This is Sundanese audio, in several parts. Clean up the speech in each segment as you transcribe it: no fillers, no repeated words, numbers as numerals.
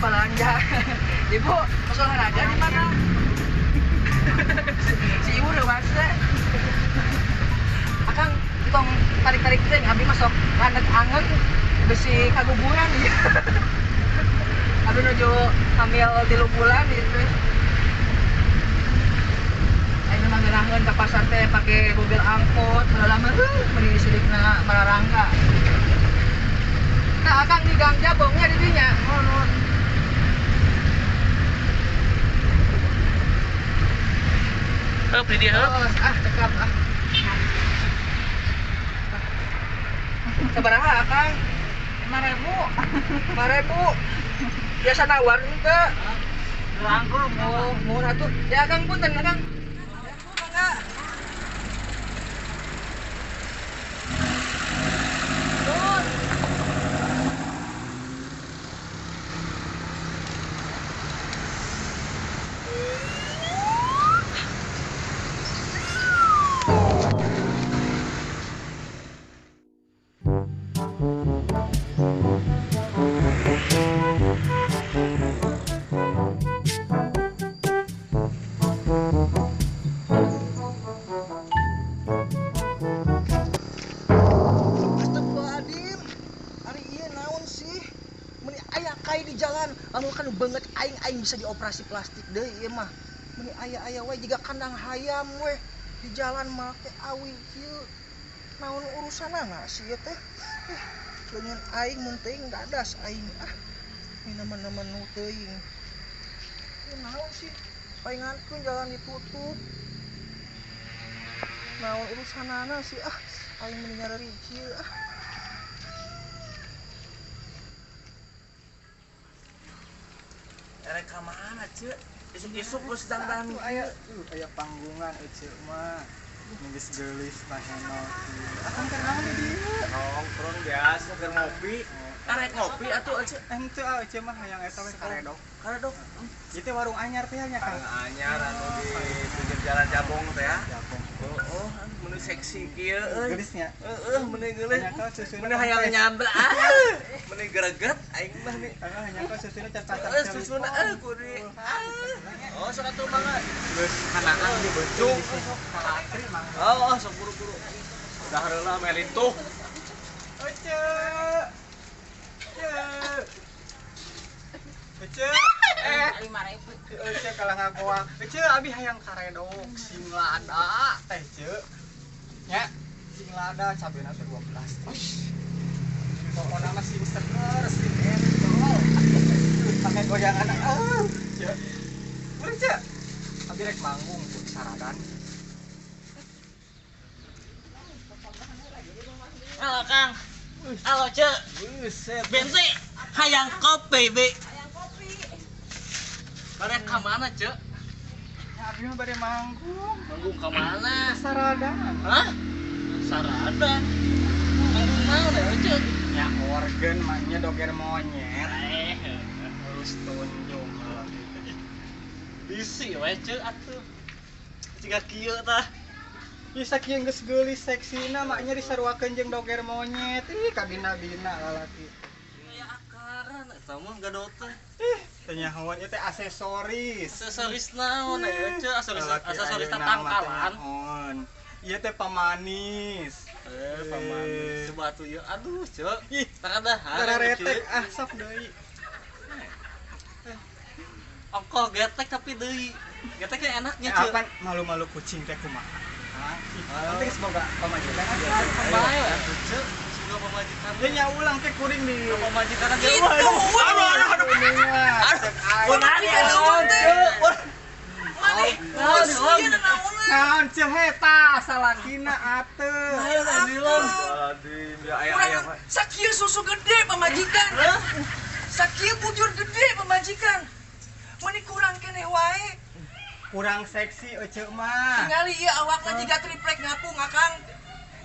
Balanja. Ibu, mau olahraga di mana? Si ibu udah masa. Akang tong tarik-tarik teh abi masuk kanek angen besi kaguguran ya. Abi nuju hamil 3 bulan gitu. Aing mah ngeunaheun ka pasar teh pake mobil angkot, lama meni sidikna mararangga. Nah, akang di Gang Jabongnya di dinya. Oh, heup di dieu heup. Ah, cekap ah. Sabaraha akang? 5.000. 5.000. Biasa nawar henteu. Langkung. Oh, muhun atuh. Ya akang punten akang. Mangga. Nuhun. Astagfirullahaladzim. Ari ieu naon sih? Meni aya kai di jalan, lamun kan banget aing aing bisa dioperasi plastik deui ieu mah. Meni aya-aya we jiga kandang hayam we di jalan make awi kieu. Naon urusanana sih ieu teh? Leungeun aing mun teuing dadas aing ah. Ini nemen-nemen nu teuing. Ieu naon sih? Paingankeun jalan ditutup. Naon urusanana sih ah. Aing meni nyareri kieu ah. Erek ka mana, Ceu? Isuk-isuk geus dangdan aya aya panggungan ece mah. Geus geulis paheno kieu. Akang keur naon di dieu? Nongkrong biasa keur ngopi. Arek ngopi atuh ece. Henteu ah ece mah hayang eta we karedok. Karedok. Ieu teh warung anyar teh nya Kang. Warung anyar anu di pinggir jalan Jabong teh ya. Jabong. Oh, meni seksi kieu euy. Geulisnya. Heeh, meni geulis. Meni hayang nyamber. Meni greget aing mah nih. Heeh, nyangka susuna cacat. Susuna euy kudu. Oh, sok atuh mangga. Geus kanaan di bencung. Oh, oh, sok buru-buru. Udah heula melintuh. Ece. Ece. 5.000. Ece kalah ngagoang. Ece abi hayang karedok sing lada teh ce. Nya, sing lada cabena teh 12. Pokona mah sing seger, sing endol. Pakai goyangan ah. Ce. Boleh ce. Abi rek manggung tuh saradan. Halo Kang. Halo Ce. Buset. Bente hayang kopi, Be. Hayang kopi. Bade ka mana, Ce? Ya abi mah bade manggung. Manggung ka mana? Saradan. Hah? Saradan. Manggung naon ya, Ce? Ya organ maknya doger monyet. Terus tunjung lagi. Bisi we Ce atuh. Siga kieu tah. Bisa kieu geus geulis seksina maknya disaruakeun jeung doger monyet. Ih kabina-bina lalaki. Aya akaran eta mah gadot teh. Ih, teu nyahoan ieu teh aksesoris. Aksesoris naon aya Ce? Aksesoris tangkalan. Ieu teh pemanis. Pemanis. Coba atuh ieu. Aduh, Ce. Ih, tara retek ah sok deui. Ongkoh getek tapi deui. Geteknya enaknya, Ce. Apa malu-malu kucing teh kumaha? Nanti semoga pamajikan bae atuh Ce. Semoga pamajikan. Ya nya ulang teh kuring di pamajikan aja. Gitu. Aduh, aduh, aduh. Aduh. Maneh. Naon ce heta salakina atuh. Ya aya-aya. Sakieu susu gede pamajikan. Sakieu bujur gede pamajikan. Meni kurang keneh wae. Kurang seksi ece mah. Tingali ieu awakna jiga triplek ngapung akang.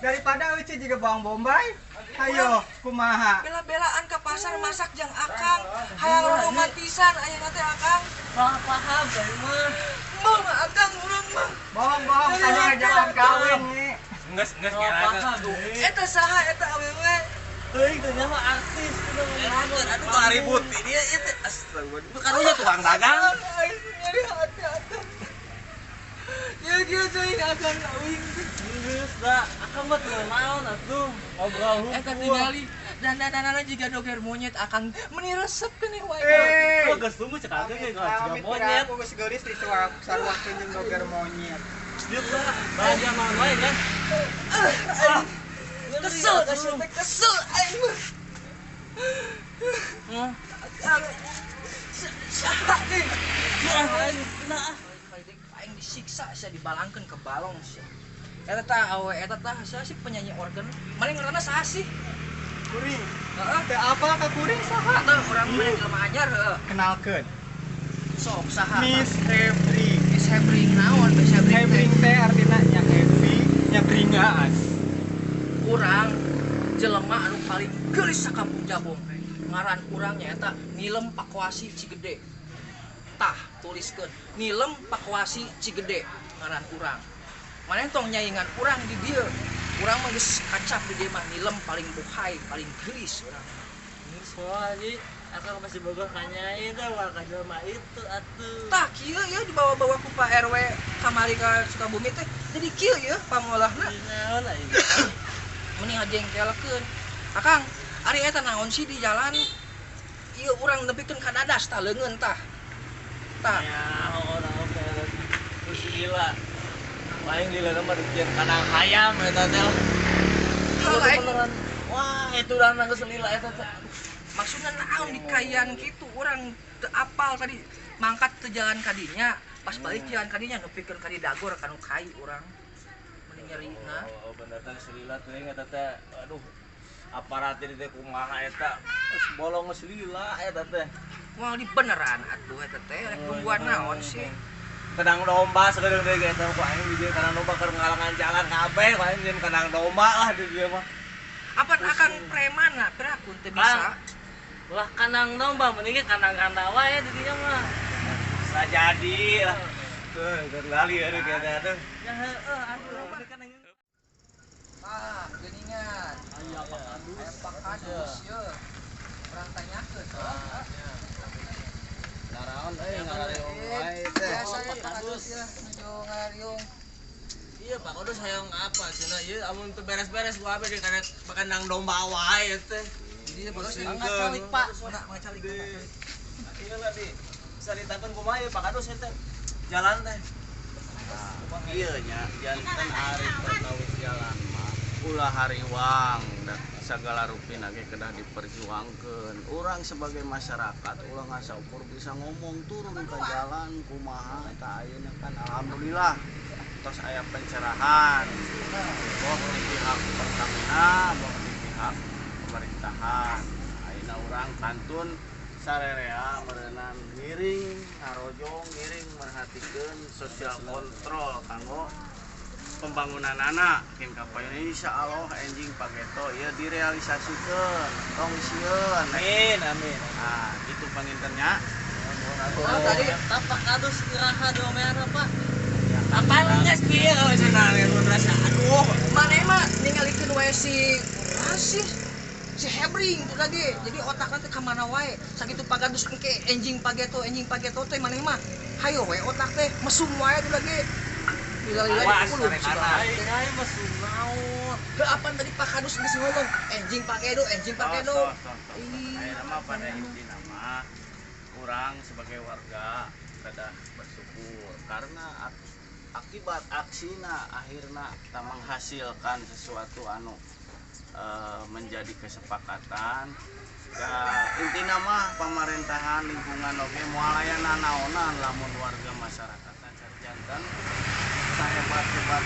Daripada ece jiga bawang bombay. Ayo kumaha. Bela-belaan ke pasar masak jang akang. Hayang romantisan ayeuna teh akang. Paham dari mah. Mah akang urang mah. Bohong-bohong tadi ngajakan kawin nih. Geus geus ngerasa. Eta saha eta awewe? Teuing teh mah artis aduh karibut ini ieu teh astagfirullah. Karunya tukang dagang. Aing nyeri hati atuh. Ya kieu teuing akang uing. Geus da, akang mah teu naon atuh. Ngobrol hungkul. Eta tingali dandananana jiga doger monyet akang meni resep keneh wae. Kok geus tunggu cek akang ge jiga monyet. Aku geus geulis di sarwakeun jeung doger monyet. Diuk lah, bahagia naon wae kan. Kesel kasih teh kesel aing mah. Akang saha deui? Aing disiksa sia dibalangkeun ke balong sia. Eta tah awe eta tah saha sih penyanyi organ? Mane ngaranna saha sih? Kuring. Heeh. Teu apal ka kuring saha? Tah urang mah jelema anyar heuh. Kenalkeun. Sok saha? Miss Hebring. Miss Hebring naon Miss Hebring? Hebring teh artina nya happy, nya bringas. Urang jelema anu paling geulis sakampung Jabong. Ngaran urang nyaeta Nilem Pakuasi Cigede. Tah tuliskeun Nilem Pakuasi Cigede ngaran urang. Maneh tong nyaingan urang di dieu. Urang mah geus kacap di dieu mah Nilem paling buhai, paling geulis urang. Geus wae akang masih bogoh ka nyai teh ulah ka jelema itu atuh. Tah kieu ieu dibawa-bawa ku Pak RW kamari ka Sukabumi teh. Jadi kieu ieu pangolahna. Naon aing? Mending ngajengkelkeun. Akang, ari eta naon sih di jalan? Ieu urang nepikeun ka dadas tah leungeun tah. Tah. Ya, orang oke. Terus gila. Aing lila mah dijieun kandang hayam eta teh. Heuh. Wah, itu urang geus lila eta teh. Maksudna naon dikayan kitu urang teu apal tadi mangkat teu jalan kadinya, pas balik jalan kadinya nepikeun ka di dagor kanu kai urang. Mending nyerina. Oh, bener teh geus lila teuing eta teh. Aduh. Aparat ini teh kumaha eta. Geus bolong geus lila eta teh. Moal di beneran atuh eta teh rek nungguan naon sih. Kandang domba sakedeung deui eta ku aing dijieun kandang domba keur ngalangan jalan kabeh ku aing dijieun kandang domba lah di dieu mah. Apan akang preman lah, peraku teu bisa. Ulah kandang domba mending ge kandang kandang wae di dinya mah. Bisa jadi lah. Tuh, keur lali euy kieu teh. Ya heueuh aduh. Ah, geuningan. Aya Pak Kadus. Aya Pak Kadus ye. Urang tanyakeun. Naraon euy ngarariung wae teh. Biasa ye Pak Kadus ye nuju ngarariung. Iya Pak Kadus hayang apa cenah ieu amun teu beres-beres ku abe di kandang domba wae teh. Jadi Pak Kadus ngacalik Pak. Ngacalik. Ieu lah di saritakeun kumaha ieu Pak Kadus teh. Jalan teh. Iya nya janten ari perkawis jalan mah ulah hariwang dan segala rupina ge kedah diperjuangkeun. Urang sebagai masyarakat ulah ngasa ukur bisa ngomong turun ke jalan kumaha eta ayeuna kan alhamdulillah tos aya pencerahan boh di pihak Pertamina boh di pihak pemerintahan. Ayeuna urang kantun sarerea meureunan ngiring ngarojong ngiring merhatikeun sosial kontrol kanggo pembangunan anak kin kapayun insyaallah enjing pageto ieu direalisasikeun tong sieun. Amin amin. Nah itu pangintennya. Oh, tadi Pak Kadus iraha diomeana Pak. Apaan geus kieu kalau cenah rasa aduh maneh mah ningalikeun wae si sih si Hebring tuh lagi. Jadi otakna teh ka mana wae. Sakitu Pak Kadus engke enjing pageto teh maneh mah hayo wae otak teh mesum wae tuh lagi. Lila-lila dipulung aing mesum naon. Heuh apaan tadi Pak Kadus geus ngomong enjing pagedo enjing pagedo. Ayeuna mah pada intina mah urang sebagai warga kedah bersyukur karena akibat aksina akhirna ta menghasilkan sesuatu anu menjadi kesepakatan. Ya, intina mah pemerintahan lingkungan oge moal aya nanaonan lamun warga masyarakat jantan sahebat-hebat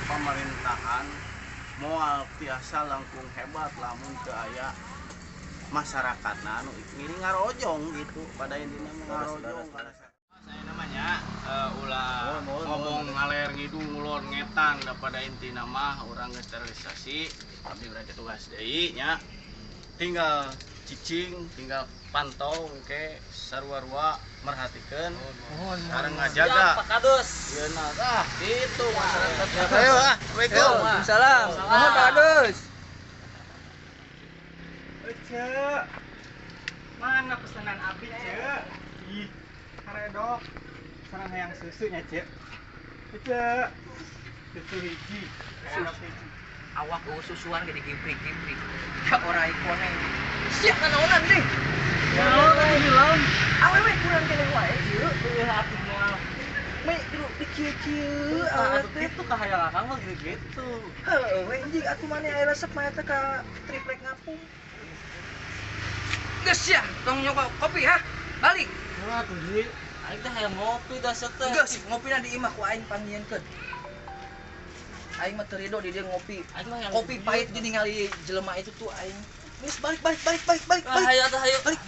pemerintahan moal tiasa langkung hebat lamun teu aya masyarakatna anu ngiring ngarojong gitu pada intina mah ngarojong. Saya namanya ulah ngomong ngaler ngidung ngulon ngetan da pada intina mah urang geus terrealisasi abdi berarti tugas deui nya tinggal cicing tinggal pantau engke sarua-rua merhatikeun sareng ngajaga Pak Kadus. Ieu nah ah gitu masyarakat. Ayo ah, Assalamualaikum. Salam. Mohon Pak Kadus. Cek. Mana pesanan abi, Cek? Ih, karedok. Pesanan hayang susunya, Cek. Cek. Susu hiji, karedok hiji. Awak eueuh susuan ge digibrik-gibrik. Ka orai koneng. Sia nanaonan deh. Naon atuh bilang. Awewe kurang keneh wae ieu. Eueuh atuh moal. Mei kudu dikieu-kieu awewe Atuh teh. kitu kahayang akang mah gitu-gitu. Heueuh we anjing atuh maneh aya resep mah eta ka triplek ngapung. Geus sia, tong nyokok kopi ha. Balik. Wah, atuh Ji. Aing teh hayang ngopi da sok teh. Geus, ngopina di imah ku aing pangieunkeun. Aing mah teu rido di dieu ngopi. Aing mah hayang Kopi pahit gini ngali jelema itu tuh aing. Geus balik balik balik balik balik Ah, balik. hayo atuh hayo. Balik.